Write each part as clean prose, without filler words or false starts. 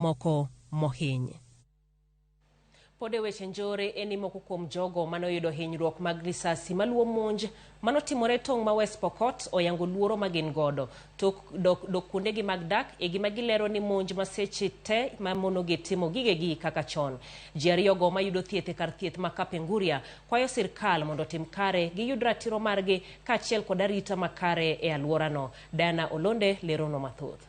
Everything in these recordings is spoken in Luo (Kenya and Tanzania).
Moko mohiny. Pod e weche njore en ni moko kuom jogo mane oyudo hinyruok mag risasi maluwo monj manotimore tong' ma West Pokot oyango luoro ma gin godo tok dok, dok kuondegi mag dak e gima gilero ni monj ma seche te mamonogi timo gigegi kaka chon. Ji ariyogo mayudo thieth e kar thieth ma Kapenguria kwayo sirkal mondo otim kare giyud ratiro margi kaachiel kod arita makare e alworano. Diana Olonde leronwa mathoth.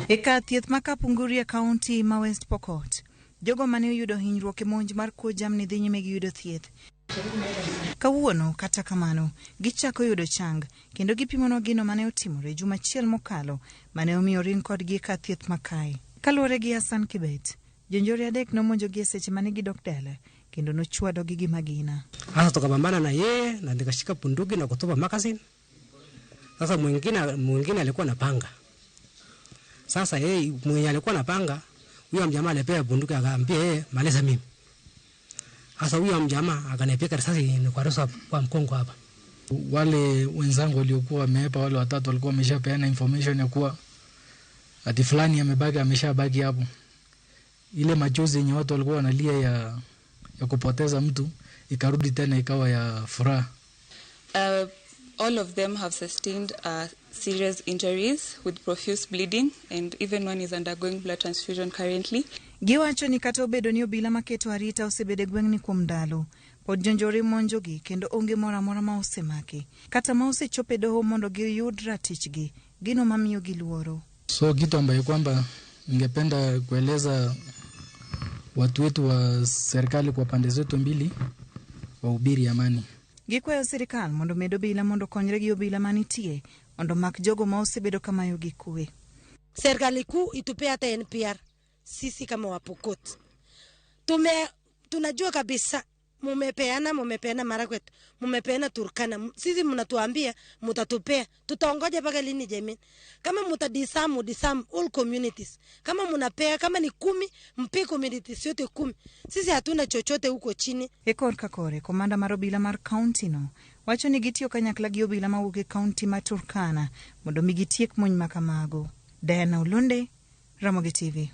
E kar thieth ma Kapenguria, kaunti ma West Pokot, jogo mane oyudo hinyruok e monj mar kuo jamni dhi nyime gi yudo thieth. Kawuono, kata kamano, gichako yudo chang kendo gipimonwa gino mane otimore juma achiel mokalo mane omiyo ring kodgi e kar thieth ma kae. Kaluwore gi Hassan Kibet, jonjore adek nomonjogi e seche mane gidok dala kendo nochwadogi gi magina. Sasa tukapambana na yeye na nikashika bunduki na kutupa magazine. Sasa mwingine alikuwa na panga. Sasa yeye mwenye alikuwa na panga, huyo mjamaa alipewa bunduki akaambia yeye maliza mimi. Sasa huyo mjamaa akanipiga risasi nikwarusa kwa mgongo hapa. Wale wenzangu waliokuwa wameepa, wale watatu walikuwa wameshapeana information ya kuwa ati fulani amebaki, ameshabaki hapo. Ile machozi yenye watu walikuwa wanalia ya kupoteza mtu ikarudi tena ikawa ya furaha. All of them have sustained serious injuries with profuse bleeding, and even one is undergoing blood transfusion currently. Giwacho ni kata obedo ni obila maketo arita osebedo e gweng'ni kuom ndalo, pod jonjore monjogi kendo onge moro amora ma osemaki kata ma osechopo e doho mondo giyud ratichgi, gino mamiyogi luoro. So kitu ambayo kwamba ningependa kueleza watu wetu wa serikali kwa pande zetu mbili, wahubiri amani. Gikwayo sirikal mondo omed obila mondo okonyre gi obila manitie mondo omak jogo ma osebedo kamayogi kwe. Serikali kuu itupee hata NPR sisi kama Wapokot. Tunajua kabisa mumepeana Marakwet, mumepeana Turkana. Sisi mnatuambia mutatupea, tutaongoja mpaka lini jamii? Kama mutadisarm, disarm all communities. Kama munapea, kama ni 10, mpe communities yote 10. Sisi hatuna chochote huko chini. E korka kore, komanda mar obila mar kaunti no wacho ni gitiyo kanyakla gi obila mawuok e kaunti ma Turkana mondo mi gitiek monj ma kamago. Diana Olonde, Ramogi TV.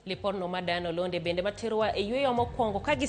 Lipodno ma Diana Olonde bende materowa e yweyo mokwongo ka gi